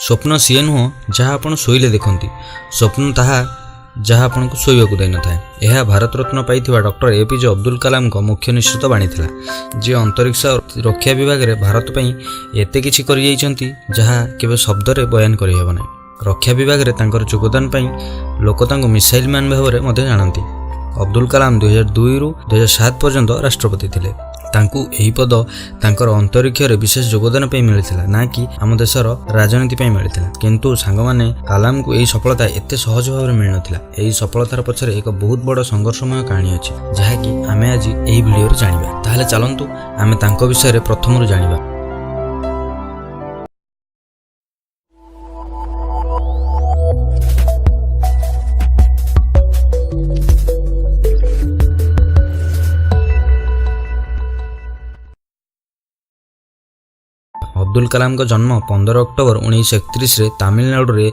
ସ୍ୱପ୍ନ ସିଏ ନୁହଁ ଯାହା ଆପଣ ଶୋଇଲେ ଦେଖନ୍ତି, ସ୍ୱପ୍ନ ତାହା ଯାହା ଆପଣଙ୍କୁ ଶୋଇବାକୁ ଦେଇନଥାଏ। ଏହା ଭାରତରତ୍ନ ପାଇଥିବା ଡକ୍ଟର ଏପିଜେ ଅବ୍ଦୁଲ କାଲାମଙ୍କ ମୁଖ ନିଃସୃତ ବାଣୀ ଥିଲା, ଯିଏ ଅନ୍ତରୀକ୍ଷ ରକ୍ଷା ବିଭାଗରେ ଭାରତ ପାଇଁ ଏତେ କିଛି କରିଯାଇଛନ୍ତି, ଯାହା କେବେ ଶବ୍ଦରେ ବୟାନ କରିହେବ ନାହିଁ। ରକ୍ଷା ବିଭାଗରେ ତାଙ୍କର ଯୋଗଦାନ ପାଇଁ ଲୋକ ତାଙ୍କୁ ମିସାଇଲ ମ୍ୟାନ୍ ଭାବରେ ମଧ୍ୟ ଜାଣନ୍ତି। ଅବ୍ଦୁଲ କାଲାମ 2002ରୁ 2007 ପର୍ଯ୍ୟନ୍ତ ରାଷ୍ଟ୍ରପତି ଥିଲେ। ତାଙ୍କୁ ଏହି ପଦ ତାଙ୍କର ଅନ୍ତରୀକ୍ଷରେ ବିଶେଷ ଯୋଗଦାନ ପାଇଁ ମିଳିଥିଲା, ନା କି ଆମ ଦେଶର ରାଜନୀତି ପାଇଁ ମିଳିଥିଲା। କିନ୍ତୁ ସାଙ୍ଗମାନେ, କାଲାମକୁ ଏହି ସଫଳତା ଏତେ ସହଜ ଭାବରେ ମିଳିନଥିଲା। ଏହି ସଫଳତାର ପଛରେ ଏକ ବହୁତ ବଡ଼ ସଂଘର୍ଷମୟ କାହାଣୀ ଅଛି, ଯାହାକି ଆମେ ଆଜି ଏହି ଭିଡ଼ିଓରେ ଜାଣିବା। ତାହେଲେ ଚାଲନ୍ତୁ, ଆମେ ତାଙ୍କ ବିଷୟରେ ପ୍ରଥମରୁ ଜାଣିବା। ଅବ୍ଦୁଲ କାଲାମଙ୍କ ଜନ୍ମ 15 ଅକ୍ଟୋବର 1931ରେ ତାମିଲନାଡୁରେ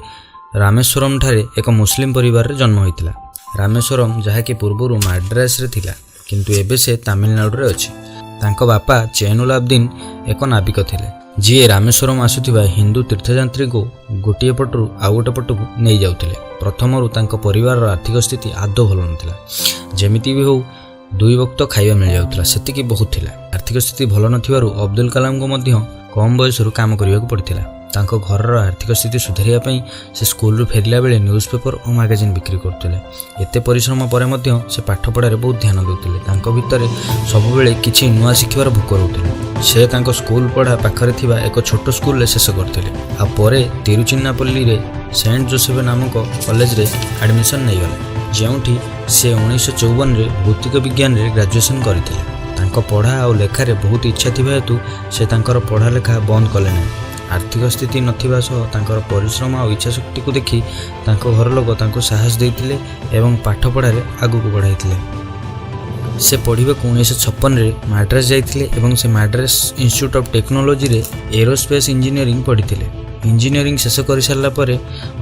ରାମେଶ୍ୱରମଠାରେ ଏକ ମୁସଲିମ ପରିବାରରେ ଜନ୍ମ ହୋଇଥିଲା। ରାମେଶ୍ୱରମ, ଯାହାକି ପୂର୍ବରୁ ମାଡ୍ରାସରେ ଥିଲା, କିନ୍ତୁ ଏବେ ସେ ତାମିଲନାଡୁରେ ଅଛି। ତାଙ୍କ ବାପା ଜୈନୁଲ ଆବଦିନ ଏକ ନାବିକ ଥିଲେ, ଯିଏ ରାମେଶ୍ୱରମ ଆସୁଥିବା ହିନ୍ଦୁ ତୀର୍ଥଯାତ୍ରୀଙ୍କୁ ଗୋଟିଏ ପଟରୁ ଆଉ ଗୋଟେ ପଟକୁ ନେଇଯାଉଥିଲେ। ପ୍ରଥମରୁ ତାଙ୍କ ପରିବାରର ଆର୍ଥିକ ସ୍ଥିତି ଆଦୌ ଭଲ ନଥିଲା। ଯେମିତି ବି ହେଉ ଦୁଇ ବକ୍ତ ଖାଇବା ମିଳିଯାଉଥିଲା, ସେତିକି ବହୁତ ଥିଲା। ଆର୍ଥିକ ସ୍ଥିତି ଭଲ ନଥିବାରୁ ଅବ୍ଦୁଲ କାଲାମଙ୍କୁ ମଧ୍ୟ କମ୍ ବୟସରୁ କାମ କରିବାକୁ ପଡ଼ିଥିଲା। ତାଙ୍କ ଘରର ଆର୍ଥିକ ସ୍ଥିତି ସୁଧାରିବା ପାଇଁ ସେ ସ୍କୁଲରୁ ଫେରିଲା ବେଳେ ନ୍ୟୁଜ୍ ପେପର ଓ ମାଗାଜିନ୍ ବିକ୍ରି କରୁଥିଲେ। ଏତେ ପରିଶ୍ରମ ପରେ ମଧ୍ୟ ସେ ପାଠପଢ଼ାରେ ବହୁତ ଧ୍ୟାନ ଦେଉଥିଲେ। ତାଙ୍କ ଭିତରେ ସବୁବେଳେ କିଛି ନୂଆ ଶିଖିବାର ଭୋକ ରହୁଥିଲା। ସେ ତାଙ୍କ ସ୍କୁଲ ପଢ଼ା ପାଖରେ ଥିବା ଏକ ଛୋଟ ସ୍କୁଲରେ ଶେଷ କରିଥିଲେ ଆଉ ପରେ ତିରୁଚିନ୍ନାପଲ୍ଲୀରେ ସେଣ୍ଟ ଜୋସେଫ ନାମକ କଲେଜରେ ଆଡ଼ମିସନ୍ ନେଇଗଲେ, ଯେଉଁଠି ସେ 1954ରେ ଭୌତିକ ବିଜ୍ଞାନରେ ଗ୍ରାଜୁଏସନ୍ କରିଥିଲେ। ତାଙ୍କ ପଢ଼ା ଆଉ ଲେଖାରେ ବହୁତ ଇଚ୍ଛା ଥିବା ହେତୁ ସେ ତାଙ୍କର ପଢ଼ା ଲେଖା ବନ୍ଦ କଲେ ନାହିଁ। ଆର୍ଥିକ ସ୍ଥିତି ନଥିବା ସହ ତାଙ୍କର ପରିଶ୍ରମ ଆଉ ଇଚ୍ଛାଶକ୍ତିକୁ ଦେଖି ତାଙ୍କ ଘର ଲୋକ ତାଙ୍କୁ ସାହସ ଦେଇଥିଲେ ଏବଂ ପାଠପଢ଼ାରେ ଆଗକୁ ବଢ଼ାଇଥିଲେ। ସେ ପଢ଼ିବାକୁ 1956ରେ ମାଡ୍ରାସ ଯାଇଥିଲେ ଏବଂ ସେ ମାଡ୍ରାସ ଇନଷ୍ଟିଚ୍ୟୁଟ୍ ଅଫ୍ ଟେକ୍ନୋଲୋଜିରେ ଏରୋସ୍ପେସ୍ ଇଞ୍ଜିନିୟରିଂ ପଢ଼ିଥିଲେ। ଇଞ୍ଜିନିୟରିଂ ଶେଷ କରିସାରିଲା ପରେ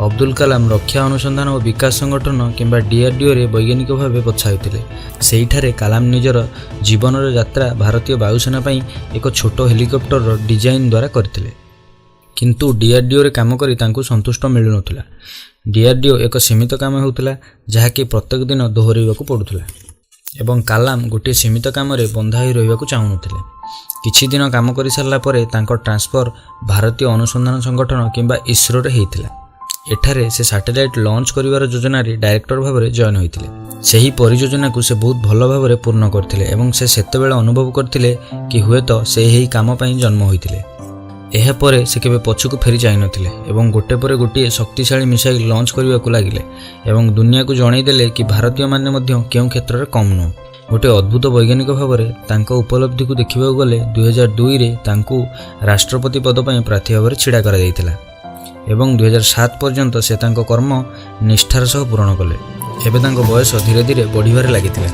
ଅବ୍ଦୁଲ କାଲାମ ରକ୍ଷା ଅନୁସନ୍ଧାନ ଓ ବିକାଶ ସଂଗଠନ କିମ୍ବା ଡିଆର୍ଡିଓରେ ବୈଜ୍ଞାନିକ ଭାବେ ବଛା ହୋଇଥିଲେ। ସେଇଠାରେ କାଲାମ ନିଜର ଜୀବନର ଯାତ୍ରା ଭାରତୀୟ ବାୟୁସେନା ପାଇଁ ଏକ ଛୋଟ ହେଲିକପ୍ଟରର ଡିଜାଇନ୍ ଦ୍ୱାରା କରିଥିଲେ। କିନ୍ତୁ ଡିଆର୍ଡିଓରେ କାମ କରି ତାଙ୍କୁ ସନ୍ତୁଷ୍ଟ ମିଳୁନଥିଲା। ଡିଆର୍ଡିଓ ଏକ ସୀମିତ କାମ ହେଉଥିଲା, ଯାହାକି ପ୍ରତ୍ୟେକ ଦିନ ଦୋହରାଇବାକୁ ପଡ଼ୁଥିଲା ଏବଂ କାଲାମ ଗୋଟିଏ ସୀମିତ କାମରେ ବନ୍ଧା ହୋଇ ରହିବାକୁ ଚାହୁଁନଥିଲେ। କିଛି ଦିନ କାମ କରିସାରିଲା ପରେ ତାଙ୍କ ଟ୍ରାନ୍ସଫର ଭାରତୀୟ ଅନୁସନ୍ଧାନ ସଂଗଠନ କିମ୍ବା ଇସ୍ରୋରେ ହେଇଥିଲା। ଏଠାରେ ସେ ସାଟେଲାଇଟ୍ ଲଞ୍ଚ କରିବାର ଯୋଜନାରେ ଡାଇରେକ୍ଟର ଭାବରେ ଜଏନ୍ ହୋଇଥିଲେ। ସେହି ପରିଯୋଜନାକୁ ସେ ବହୁତ ଭଲ ଭାବରେ ପୂର୍ଣ୍ଣ କରିଥିଲେ ଏବଂ ସେ ସେତେବେଳେ ଅନୁଭବ କରିଥିଲେ କି ହୁଏତ ସେ ଏହି କାମ ପାଇଁ ଜନ୍ମ ହୋଇଥିଲେ। ଏହାପରେ ସେ କେବେ ପଛକୁ ଫେରି ଯାଇନଥିଲେ ଏବଂ ଗୋଟେ ପରେ ଗୋଟିଏ ଶକ୍ତିଶାଳୀ ମିସାଇଲ୍ ଲଞ୍ଚ କରିବାକୁ ଲାଗିଲେ ଏବଂ ଦୁନିଆକୁ ଜଣାଇଦେଲେ କି ଭାରତୀୟମାନେ ମଧ୍ୟ କେଉଁ କ୍ଷେତ୍ରରେ କମ୍ ନୁହଁ। ଗୋଟିଏ ଅଦ୍ଭୁତ ବୈଜ୍ଞାନିକ ଭାବରେ ତାଙ୍କ ଉପଲବ୍ଧିକୁ ଦେଖିବାକୁ ଗଲେ, 2002ରେ ତାଙ୍କୁ ରାଷ୍ଟ୍ରପତି ପଦ ପାଇଁ ପ୍ରାର୍ଥୀ ଭାବରେ ଛିଡ଼ା କରାଯାଇଥିଲା ଏବଂ 2007 ପର୍ଯ୍ୟନ୍ତ ସେ ତାଙ୍କ କର୍ମ ନିଷ୍ଠାର ସହ ପୂରଣ କଲେ। ଏବେ ତାଙ୍କ ବୟସ ଧୀରେ ଧୀରେ ବଢ଼ିବାରେ ଲାଗିଥିଲା।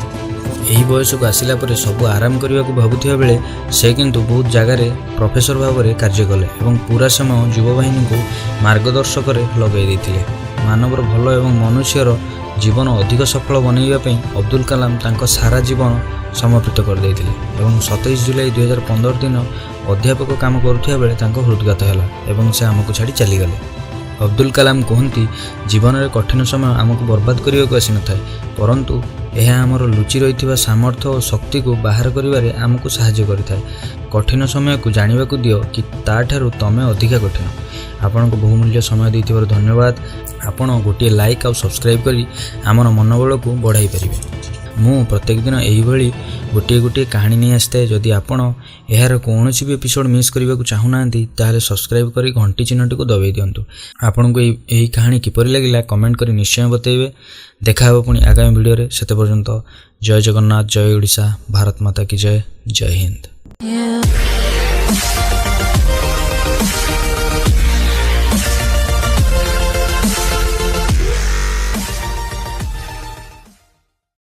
ଏହି ବୟସକୁ ଆସିଲା ପରେ ସବୁ ଆରାମ କରିବାକୁ ଭାବୁଥିବା ବେଳେ ସେ କିନ୍ତୁ ବହୁତ ଜାଗାରେ ପ୍ରଫେସର ଭାବରେ କାର୍ଯ୍ୟ କଲେ ଏବଂ ପୁରା ସମୟ ଯୁବବାହିନୀକୁ ମାର୍ଗଦର୍ଶକରେ ଲଗାଇ ଦେଇଥିଲେ। ମାନବର ଭଲ ଏବଂ ମନୁଷ୍ୟର ଜୀବନ ଅଧିକ ସଫଳ ବନାଇବା ପାଇଁ ଅବ୍ଦୁଲ କାଲାମ ତାଙ୍କ ସାରା ଜୀବନ ସମର୍ପିତ କରିଦେଇଥିଲେ ଏବଂ 27 ଜୁଲାଇ 2015 ଦିନ ଅଧ୍ୟାପକ କାମ କରୁଥିବା ବେଳେ ତାଙ୍କ ହୃଦଘାତ ହେଲା ଏବଂ ସେ ଆମକୁ ଛାଡ଼ି ଚାଲିଗଲେ। ଅବ୍ଦୁଲ କାଲାମ କୁହନ୍ତି, ଜୀବନରେ କଠିନ ସମୟ ଆମକୁ ବର୍ବାଦ କରିବାକୁ ଆସିନଥାଏ, ପରନ୍ତୁ ଏହା ଆମର ଲୁଚି ରହିଥିବା ସାମର୍ଥ୍ୟ ଓ ଶକ୍ତିକୁ ବାହାର କରିବାରେ ଆମକୁ ସାହାଯ୍ୟ କରିଥାଏ। କଠିନ ସମୟକୁ ଜାଣିବାକୁ ଦିଅ କି ତାଠାରୁ ତମେ ଅଧିକା କଠିନ। ଆପଣଙ୍କୁ ବହୁମୂଲ୍ୟ ସମୟ ଦେଇଥିବାରୁ ଧନ୍ୟବାଦ। ଆପଣ ଗୋଟିଏ ଲାଇକ୍ ଆଉ ସବସ୍କ୍ରାଇବ୍ କରି ଆମର ମନୋବଳକୁ ବଢ଼ାଇ ପାରିବେ। ମୁଁ ପ୍ରତ୍ୟେକ ଦିନ ଏହିଭଳି ଗୋଟିଏ ଗୋଟିଏ କାହାଣୀ ନେଇ ଆସିଥାଏ। ଯଦି ଆପଣ ଏହାର କୌଣସି ବି ଏପିସୋଡ଼ ମିସ୍ କରିବାକୁ ଚାହୁଁନାହାନ୍ତି, ତାହେଲେ ସବସ୍କ୍ରାଇବ୍ କରି ଘଣ୍ଟି ଚିହ୍ନଟିକୁ ଦବାଇ ଦିଅନ୍ତୁ। ଆପଣଙ୍କୁ ଏହି କାହାଣୀ କିପରି ଲାଗିଲା, କମେଣ୍ଟ କରି ନିଶ୍ଚୟ ବତାଇବେ। ଦେଖା ହେବ ପୁଣି ଆଗାମୀ ଭିଡ଼ିଓରେ। ସେତେ ପର୍ଯ୍ୟନ୍ତ ଜୟ ଜଗନ୍ନାଥ, ଜୟ ଓଡ଼ିଶା, ଭାରତ ମାତା କି ଜୟ, ଜୟ ହିନ୍ଦ। Yeah.